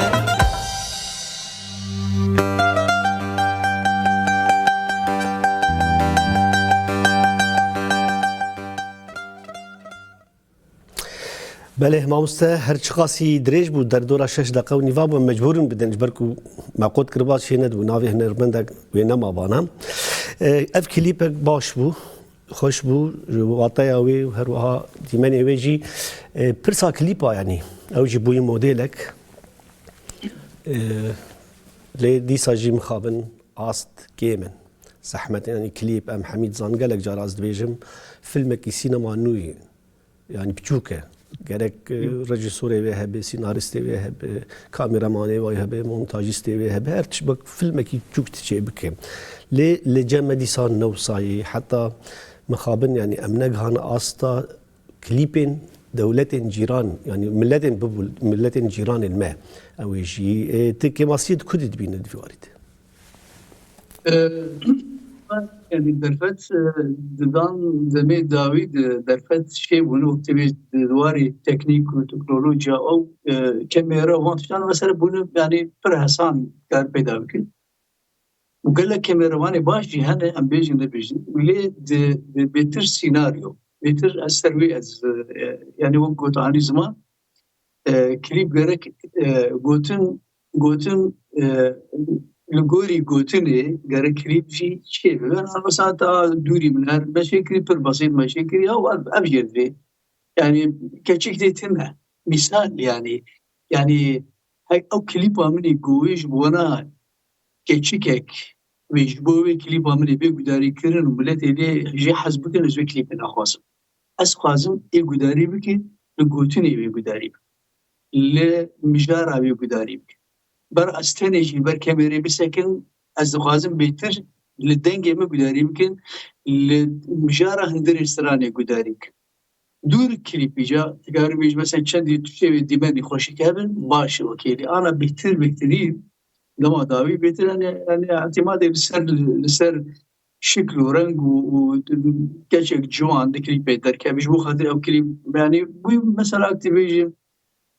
Belê mamoste, her çiqasî dirêj bû, derdora şeş deqe û nîva bû, em mecbûr in bidin, ji ber ku me qot kiribas çê nedibû, navê hunermendek wê nema bana. E, ev klîpek baş bû, xweş bû, ji wateya wê û her wiha dîmenê wê jî. E, pirsa klîpa, yanî ew jî bûyî modêlek. E, lê dîsa jî mixabin ast kêm in. Zehmet, yanî klîp, em hemî dizan, gelek cara ez dibêjim, filmekî sînema nû ye. Yanî biçûk e. Gerek, e, Hı. rejîsorê wê hebe, sînaristê wê hebe, kameramanê wê hebe, montajîstê wê hebe, her tişt bak filmekî biçûk tu çê bike. Lê li cem me dîsa ne wisa ye. Heta mixabin, yanî em negihane asta klîpên dewletên cîran, yanî miletên bibû-, miletên cîranên me. Ew ê jî, e, tu kêmasiyê di ku de dibîne di vî warî de? E, yanî derfet, e, didan demê dawî de derfet çêbûn, wek tevî di warî teknîk û teknolojiya ew, e, kamera, van tiştan mesela bûne, yanî pir hesan kar peyda bikin. Û gelek kameramanê baş jî hene, em bêjin nebêjin. Lê di, di bêtir sînaryo, bêtir ez ser wê ez, e, yanî wek got anî ziman, e, klîp gerek, e, gotin, gotin, e, li gorî gotinê gerek klîp jî çê bibe. Mesela ta dûrî min her meşê kirî pir besît meşê kirî, ew ev, ev jê divê. Yanî keçik tê tune. Mîsal yanî, yanî hek ew klîpa min ê ku wê ji bona keçikek wê ji bo wê klîpa min ê bê gudarî kirin û miletê lê jê hez bikin, ez wê klîpê naxwazim. Ez xwazim ê gudarî bike, li gotinê wê gudarî bike. Li mijara wê gudarî bike. Ber ez tenê jî ber kemerê bisekin, ez dixwazim bêtir li dengê min gudarî bikin, li mijara hundirê stranê gudarî bikin. Dûr klîpî ca, dikarî bêjî, mesela çendî tiştê wê dîmenî xweşik hebin, baş e, okey. Lê ana bêtir, bêtirî, dema dawî bêtir, yani, yani, îtimadê li ser, li ser şikl û reng û, û keçek ciwan di klîpê derkeve. Ji bo xatir ew klîp, yani, bû mesela, tu bêjî,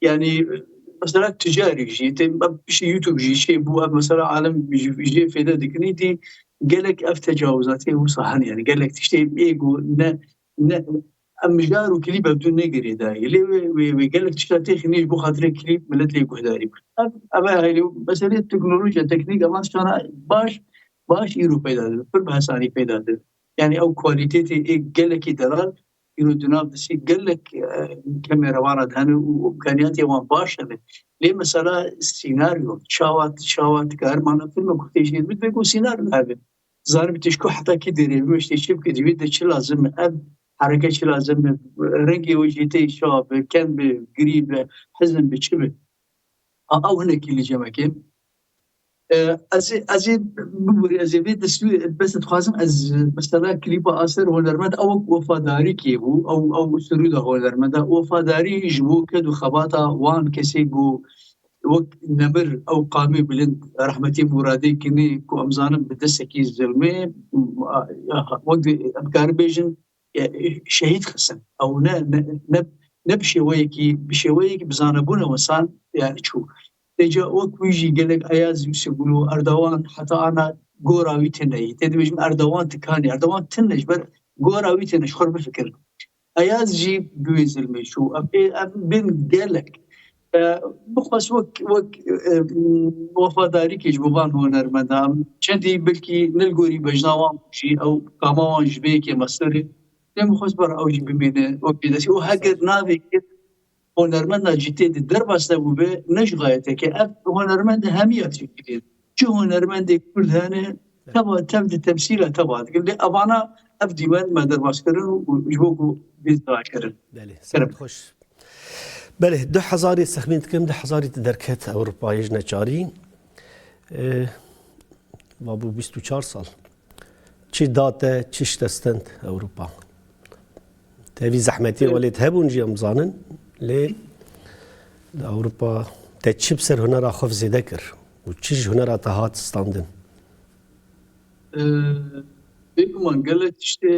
yani, mesela ticarî jî, te, piştî YouTube jî çê bû, ev mesela alem jî, jê fêde dikin, îdî gelek ev tecawizatê wisa hene, yani, gelek tiştê ê ku ne, ne, em mijar û klîp ev du negirê dayê. Lê wê, wê, wê gelek tişta têxî nê ji bo xatirê klîp milet lê guhdarî bikin. Ev, ev e, hayli meselê teknolojiya, teknîk, evan tiştana baş, baş îro peyda dibe, pir bi hesanî peyda dibe. Yani ew kualîtetê ê gelekî delal, îro di nav destê gelek, e, kameramanê de hene û imkaniyatê wan baş hene. Lê mesela senaryo, çawa, çawa dikare mana filmek ku tê jêr bit, vê ku senaryo hebe. Zanibî tê ji ku heta kî derê bû, işte çi bike, divê de çi lazim e, ev hereke çi lazim e, rengê wê jî tê çawa be, ken be, girî be, hizin be, çi be. A, ew hinekî li cem me kêm. E, ez ê, ez ê, bibûrî, ez ê vê destûrê, bes dixwazim ez, mesela, klîpa Aser hunermend ew wek wefadarîkê bû, ew, ew sirûda hunermenda. Wefadarî ji bo ked û xebata wan kesê ku wek nemir ew qamê bilind, rehmetî Muradê Kinê, ku em zanin bi destekî zilmê, wek em dikarin bêjin, e, şehîd xistin. Ew ne, ne, ne, ne bi şêweyekî, bi şêweyekî bi zanebûna winsan, yani, çû. Têca wek wî jî gelek Eyaz Yûsifoglu, Erdogan heta ana gora wî tune ye. Tê dibêjim Erdogan tikanî. Erdogan tune ji ber Gora wî têne ji xwe bifikirin. Eyaz jî bi wê zilmê çû. Ev, ê, ev bin gelek. E, bixwest wek, wek, e, wefadarîkê ji bo van hunermendan. Çendî belkî ne li gorî bejna wan bû jî, ew kama wan ji vê yekê mesûr e. Lê min xwest ber ew jî bimîne wek bêdestî. Û heger navê hunermenda cî tê de derbas nebûbe, ne ji xayeteke. Ev hunermend hemiya Tirkiyê. Çi hunermendê Kurd hene, teva, tev di temsîla teva dikin. Lê evana ev dîmen me derbas kirin û ji bo ku bê dizakirin. Belê, Kerem. Saet xweş. Belê, du hezarî sexmîn dikim, du hezarî tu derket Ewropayê ji neçarî. E, va bû bîst û çar sal. Çi da te, çi ji te stend Ewropa? Tevî zehmetiyê Evet. welê hebûn jî em zanin. Lê di Ewropa te çi bi ser hunera xwe zêde kir û çi ji hunera te hat standin? Ee, Bêguman gelek tiştê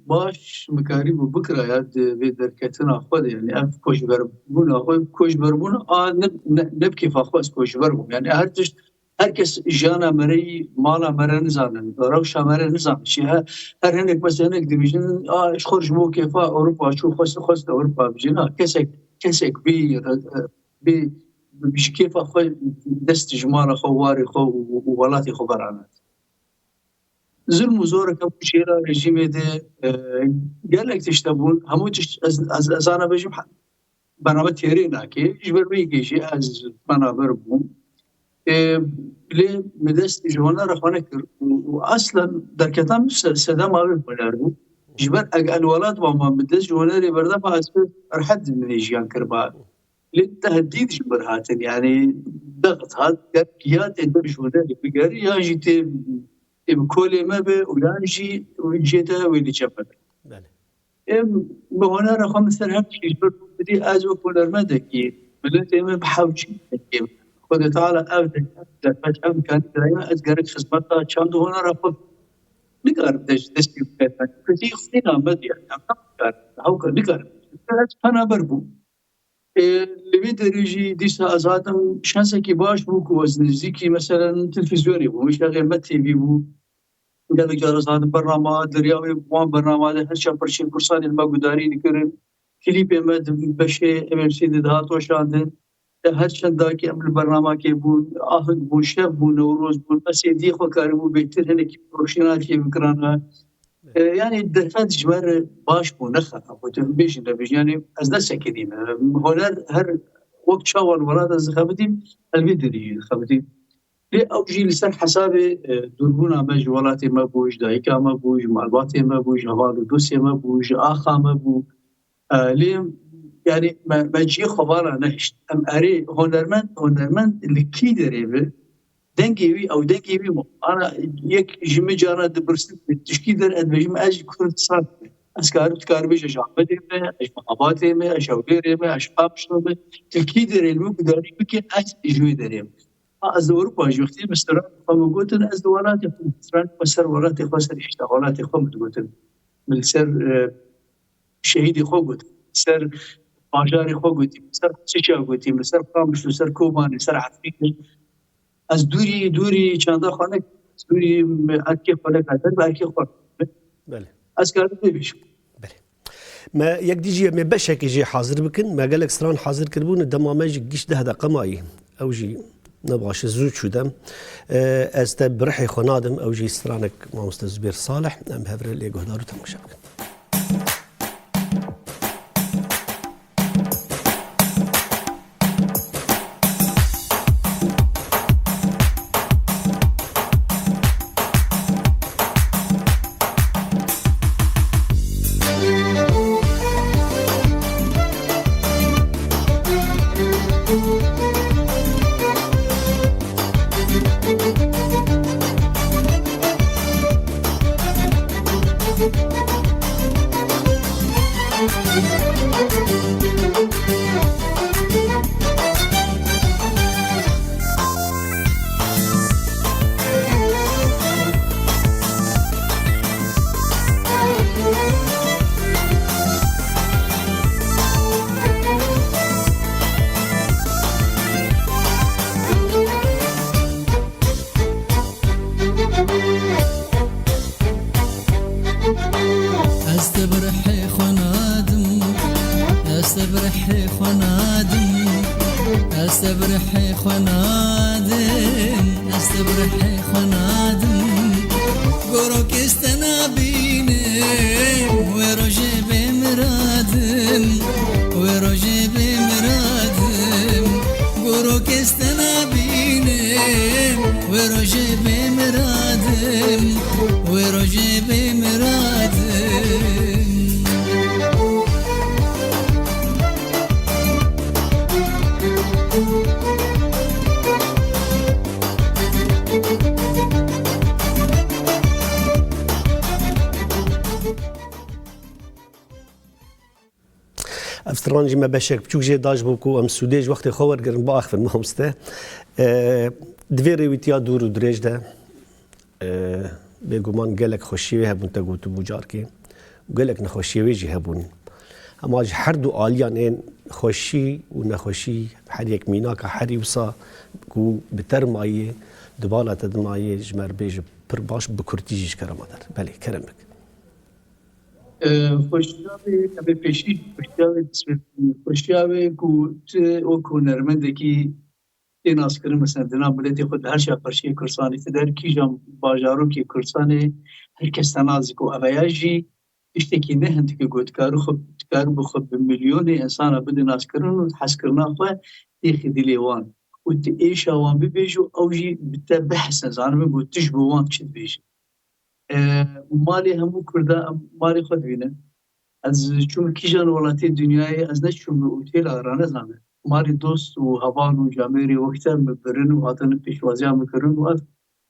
baş mikarîbû bikiraya di vê derketina xwe de. Yani ev koçberbûna xwe, koçberbûn a ne, ne, ne bi kêfa xwe ez koçber bûm. Yani her tişt Her kes jiyana me re yî, mala me re nizanin, rewşa me re nizanin. Şî he-, her hinek mesela hinek dibêjin, "A, ji xwe ji bo kêfa Ewropa çû, xwest, xwest Ewropa bijî." Na, kesek, kesek bê, bê, ji kêfa xwe dest ji mala xwe, warê xwe û, û welatê xwe veranat. Zulm û zoreke bû jêra rejîmê de, e, gelek tişt hebûn, hemû tişt ez, ez, ez ana bêjim, he-, bername têrê nake. Ji ber vê yekê jî ez penaber bûm. E, lê min dest ji hunera xwe nekir û, û aslen derketan min se-, sedema wê huner bû. Ji ber eg el welat bama min dest ji hunerê berdama ez pê rehet min ê jiyan kiriba. Lê tehdîd ji min hatin, yani dext hat, ger ya tê der ji hunerê bigerî, yan jî tê, tê bi kolê me be û yan jî cihê te wê li cem me be. Belê. Em bi hunera xwe min ser her tiştî ji ber bidî, ez wek hunermendekî, miletê me bi hewcî dikêm. Xwedê Teala ev de-, ev derfet, ev imkanî daye, ez gerek xizmeta çand û hunera xwe nikarim dest, destî bike. Kesî xwîna me diye, em nikarin, hewka nikarim. Ez penaber bûm. Ê, li vê derê jî dîsa ez hatim, şansekî baş bû ku ez nêzdîkî, meselen, televîzyonê bûm, îşte Rêmet T V bû. Gelek caran ez hatim bernama, derya wê wan bernama de her çar parçeyên Kurdistanê li me gudarî dikirin. Klîpê me di beşê M M C de dihat weşandin. Her çendakî em li bernamakê bûn, ahing bûn, şev bû, Newroz bû, me sêdiyê xwe karibû bêhtir hinekî profesyonel çêbikirana. E, yani derfet ji me re baş bû, ne xerab bû. Tu bêjî nebêjî, yani ez ne sekinîme. Huner her wek çawa li welat ez dixebitîm, ez vî derî jî dixebitîm. Lê ew jî li ser hesabê, e, dûrbûna me ji welatê me bû, ji dayika me bû, ji malbatê me bû, ji heval û dostê me bû, ji axa me bû. E, lê, yani, me, me cihê xwe vala nehişt. Em erê hunermend, hunermend li kî derê be, dengê wî, ew dengê wî bû. Ana yek ji min cara dipirsin, "Tu ji kî der?" Ez dibêjim, "Ez ji Kurdistan me." Ez karim, dikarim bêje, "Ez ji Amedê me, ez ji Mehabadê me, ez ji Hewlêrê me, ez ji Qamişlo me." Tu li kî derê li min gudarî bike, ez ji wê derê me. Ha, ez li Ewropa jî wextê min stran xwe min gotin, ez li welatê xwe, stran xwe ser welatê xwe, ser hişta welatê xwe min digotin. Min li ser, e, şehîdê xwe got, ser bajarê xwe gotî, ser Çiça gotî, ser Qamişlo, ser Kobanê, ser Efrînê. Ez dûrî, dûrî çanda xwe nek, dûrî erkê xwe nek, ez bi erkê xwe. Belê. Ez karim vê bêjim. Belê. Me yek dî jî em ê beşekê jê hazir bikin. Me gelek stran hazir kiribûn, dema me jî giş deh deqe mayî. Ew jî ne baş e, zû çû dem. E, ez te bi rihê xwe nadim, ew jî stranek mamoste Zubêr Salih. Em hev re lê guhdar û temaşe bikin. Te bi rihê xwe nadim, ez te bi rihê xwe nadim, ez te bi rihê xwe nadim. Goro kes te nabînim, wê rojê bê miradim, wê rojê bê miradim. Goro kes te nabînim, wê rojê bê miradim, wê rojê bê miradim. Ev stran jî me beşek biçûk jê da ji bo ku em sûdê ji wextê xwe wergirin, biaxivin mamoste. E, di vê rêwîtiya dûr û dirêj de, e, bêguman gelek xweşiyê wê hebûn te gotibû carkê û gelek nexweşiyê wê jî hebûn. Hema ji her du aliyan ên xweşî û nexweşî her yek mînaka herî wisa ku bi te re mayî, di bala te de mayî ji me re bêje pir baş, bi kurtî jî ji kerema te re. Belê, kerem bik. E, xweşiya wê, em ê pêşî xweşiya wê dest pê bikin. Xweşiya wê ku tu wek hunermendekî tê naskirin, mesela di nav miletê xwe di her çar parçeyê Kurdistanê, tu der kîjan bajarokê Kurdistanê, her kes te nas dike û ev ya jî tiştekî ne hindik e ku dikarî xwe, dikarî bi xwe bi milyonê insana bide naskirin û hezkirina xwe têxî dilê wan û tu êşa wan bibêjî û ew jî bi te bihesin, zanibin ku tu ji bo wan çi dibêjî. E, malê hemû Kurda, em malê xwe dibînin. Ez çûm kîjan welatê dinyayê, ez neçûm bi otêla ranezane. Malê dost û heval û camêrê wekî te min birin û hatine pêşwaziya min kirin û ev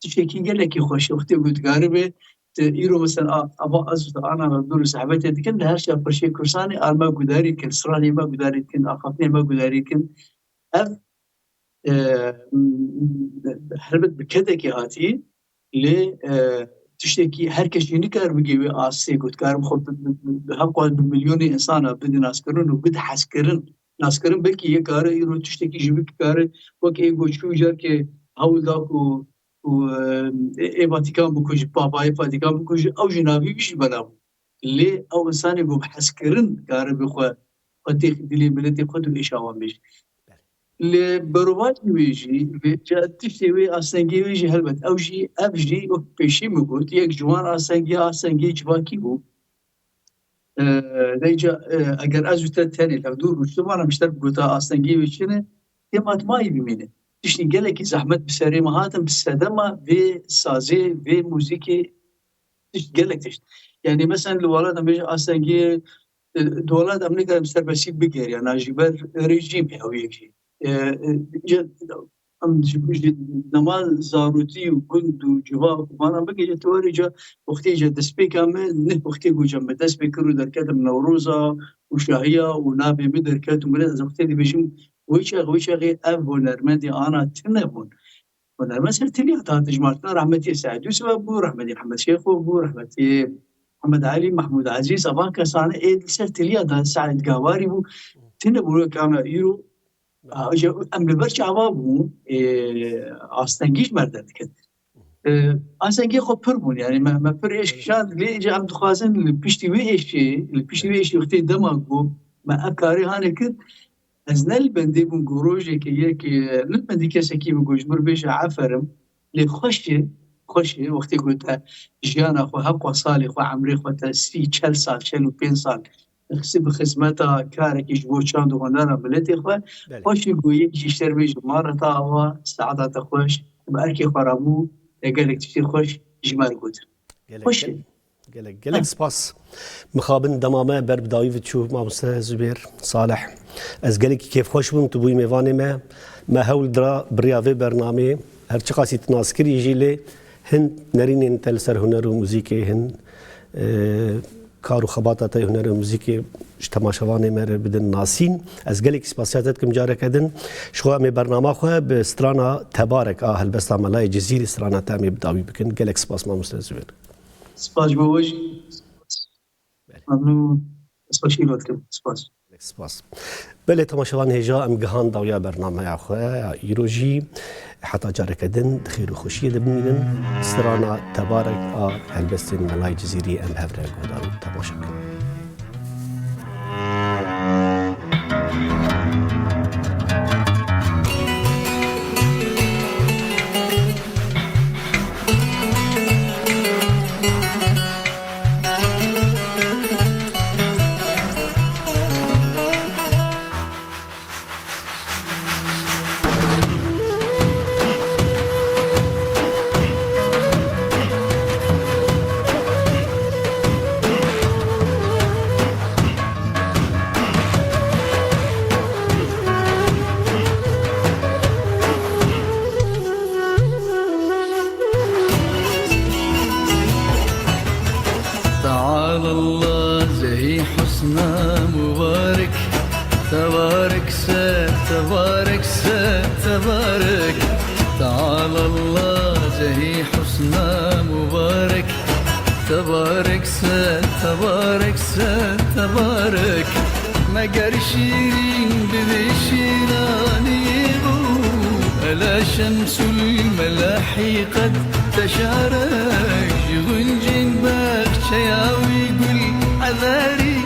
tiştekî gelekî xweş e. Wextê ku dikaribe, tu îro mesela a, ava ez û te ana me dûr û sehbetê dikin, li her çar parçeyê Kurdistanê a me gudarî dikin, stranê me gudarî dikin, axaftinê me gudarî dikin. Ev e, helbet bi kedekê hatî, lê, e, tiştekî her kes jî nikare bigê wê astê ku dikare bi xwe bi, bi, bi, bi heqwa bi milyonê insana bide naskirin û bide hezkirin. Naskirin belkî yek kare îro tiştekî ji bîr kare wek ê ku çû carkê hewl da ku, ku, e, ê Vatikan bikuje, Papayê Vatikan bikuje, ew jî navê wî jî bela bû. Lê ew insanê ku bi hezkirin kare bi xwe, xwe têxî dilê miletê xwe û êşa wan bêje. Li berovajî wê jî, vê ca tiştê wê, astengê wê jî helbet ew jî, ev jî wek pêşî min got, yek ji wan astengê, astengê civakî bû. Ee, vêca, e, eger ez û te tenê li hevdû rûştibana, min ji te bigota astengê wê çi ne, dê matmayî bimîne. Tiştî gelekî zehmet bi serê me hatin, bi sedema vê sazê, vê muzîkê, tişt, gelek tişt. Yani mesela li welat em bêjin astengê, e, di welat em nikarin serbestî bigeriyana ji ber rejîmê ew yek jî. E, e, ce-, em ji, ji dema zarokî û gund û civa û vana bigihîje, tu werê ca wextê ca destpêka me, neh wextê ku ca me dest pê kir û derketim Newroza û Şahiya û navê min derket û min ez wextê dibêjim, wê çax, wê çaxê ev hunermendê ana tune bûn. Hunermend ser tiliya de hate hejmartina, rehmetî Seîd Yûsif bû, rehmetî Hemed Şêxo bû, rehmetî Hemed Elî, Mehmûd Ezîz, evan kesane ê li ser tiliya de, Seîd Gawarî bû, tune bû wek ana îro. A, ji, em li ber çava bûn, ê, astengî ji me re derdiket. E, astengê xwe pir bûn, yani me, me pir êş kişand, lê îca em dixwazin li piştî wê êşê, li piştî wê êşê wextê dema ku me ev karê hanê kir, ez ne li bendê bûm ku rojekê yekê, ne li bendî kesekî bûm ku ji min bêje eferim, lê xweş e, xweş e, wextê ku te jiyana xwe, heqwa salê xwe, emrê xwe te sî, çel sal, çel û pênc sal, xisi bi xizmeta karekî ji bo çand û hunera miletê xwe, Belê. Xweş e ku yek jî ji te re bêje, ma re te ava, saeta te xweş, bi erkê xwe rabû, te gelek tiştê xweş ji me re gotin. Gelek, Xweş e. Gelek, gelek spas. Mixabin dema me ber bi dawî ve çû, mamoste Zubêr Salih. Ez gelekî kêfxweş bûm, tu bûyî mêvanê me. Me hewl dira bi riya vê bernameyê, her çiqasî tu nas kirî jî, lê hin nerînên te li ser huner û muzîkê, hin, e, kar û xebata te huner û muzîkê ji temaşevanê me re bidin nasîn. Ez gelekî spasiya te dikim careke din. Ji xwe em ê bernama xwe bi strana Tebarek a helbesta Melayê Cizîrî, strana te em ê bi dawî bikin. Gelek spas mamoste Zubêr. Spas ji bo we jî. Belê. Memnûn. Ez xweşî dikim. Spas. Spas. Belê, temaşevan hêja, em gihan dawiya bernameya xwe ya îro jî. Heta careke din, di xêr û xweşiyê de bimînin. Strana Tebarek a helbestên Melayê Cizîrî em hev re guhdar û temaşe bikin. مبارك، تبارك سنة، تبارك سنة، تبارك. تعالى الله جهي حسنى مبارك، تبارك سنة، تبارك سنة، تبارك. مگر شیرین ببی شیرانی بو، الا شمس الملاحی قد تشارك. جی غنجین بخچه یاوی گل عذاری،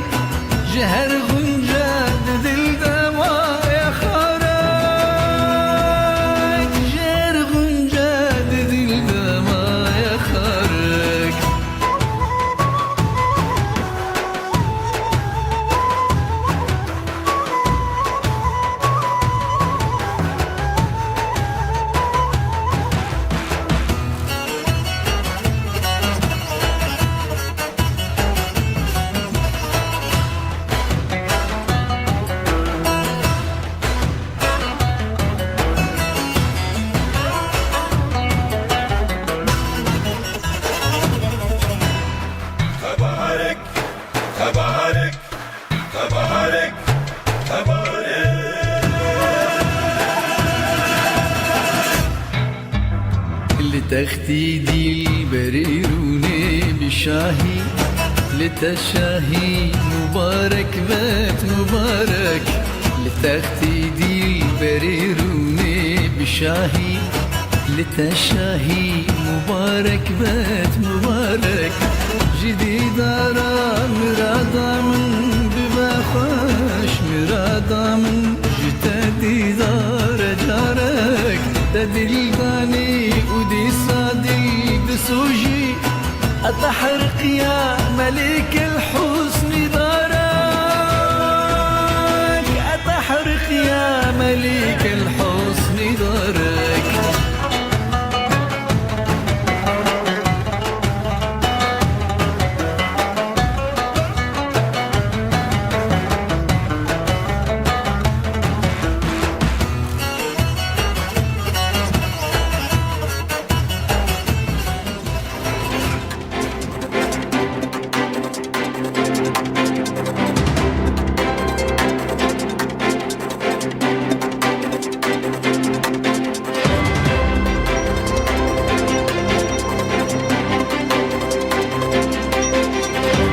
جهر غنجه ددل دمایا خارك، جهر غنجه ددل دمایا خارك. تبارك، تبارك، تبارك، تبارك. لتختي ديلبري روني بشاهي، لتشاهي مبارك بيت مبارك. لتختي ديلبري روني بشاهي، لتشاهي مبارك بيت مبارك. جديد را مرادا من ببا خوش، مرادا من جتا ديدار جارك. تدل داني ودي صادي دسوجي، أتحرق يا ملك الحسن.